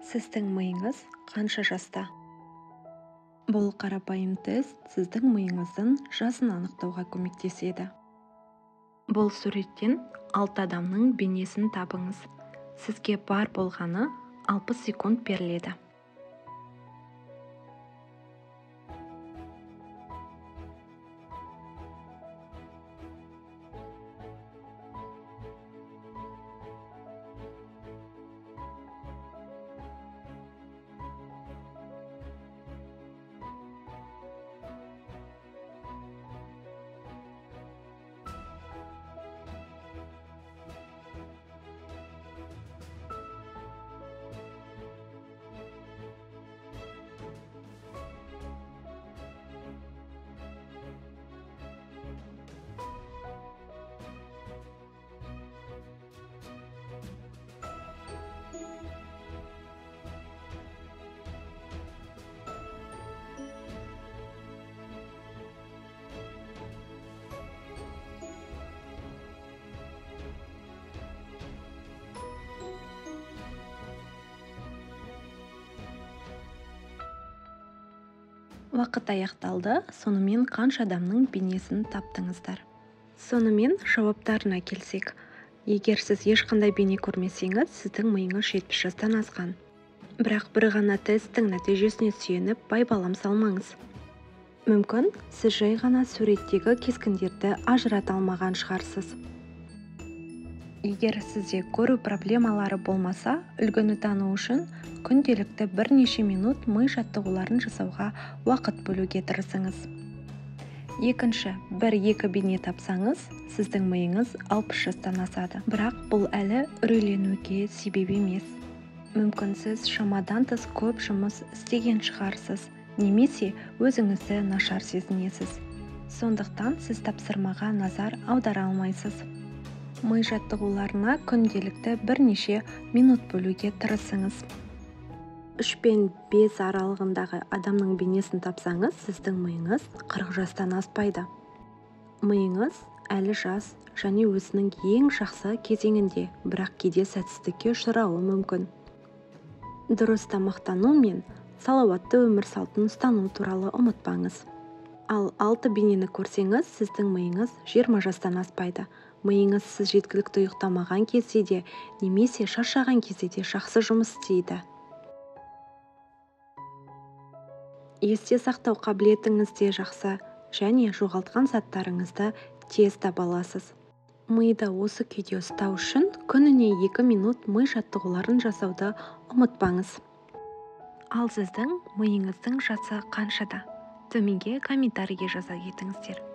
Сіздің миыңыз қанша жаста? Бұл қарапайым тест сіздің миыңыздың жасын анықтауға көмектеседі. Бұл суреттен 6 адамның бейнесін табыңыз. Сізге бар болғаны 60 секунд беріледі. Уақыт аяқталды, сонымен қанша адамның бейнесін таптыңыздар? Сонымен жауаптарына келсек, егер сіз ешқандай бейне көрмесеңіз, сіздің миыңыз 70 жастан асқан. Бірақ бір ғана тесттің нәтижесіне сүйеніп байбалам салмаңыз. Мүмкін, сіз жай ғана суреттегі кескіндерді ажырата алмаған шығарсыз. Егер сізде көру проблемалары болмаса, үлгіні тану үшін күнделікті бірнеше минут ми жаттығуларын жасауға уақыт бөлуге тырысыңыз. Екінші, бір-екі бейне тапсаңыз, сіздің миыңыз 60 жастан асады. Бірақ бұл әлі үрейленуге себеп емес. Мүмкін сіз шамадан тыс көп жұмыс істеген шығарсыз, немесе өзіңізді нашар сезінесіз. Сондықтан сіз тапсырмаға назар аудара алмайсыз. Ми жаттығуларына күнделікті бірнеше минут бөлуге тырысыңыз. 3 пен 5 аралығындағы адамның бейнесін тапсаңыз, сіздің миыңыз 40 жастан аспайды. Миыңыз әлі жас және өзінің ең жақсы кезеңінде, бірақ кейде сәтсіздікке ұшырауы мүмкін. Дұрыс тамақтану мен салауатты өмір салтын ұстану туралы ұмытпаңыз. Ал 6 бейнені көрсеңіз, сіздің миыңыз 20 жастан аспайды. Миыңыз сіз жеткілікті ұйықтамаған кезде де, немесе шаршаған кезде де жақсы жұмыс істейді. Есте сақтау қабілетіңіз де жақсы және жоғалтқан заттарыңызды тез таба аласыз. Миды осы күйде ұстау үшін күніне 2 минут ми жаттығуларын жасауды ұмытпаңыз. Ал сіздің миыңыздың жасы қаншада? Төменге комментарийге жаза кетіңіздер.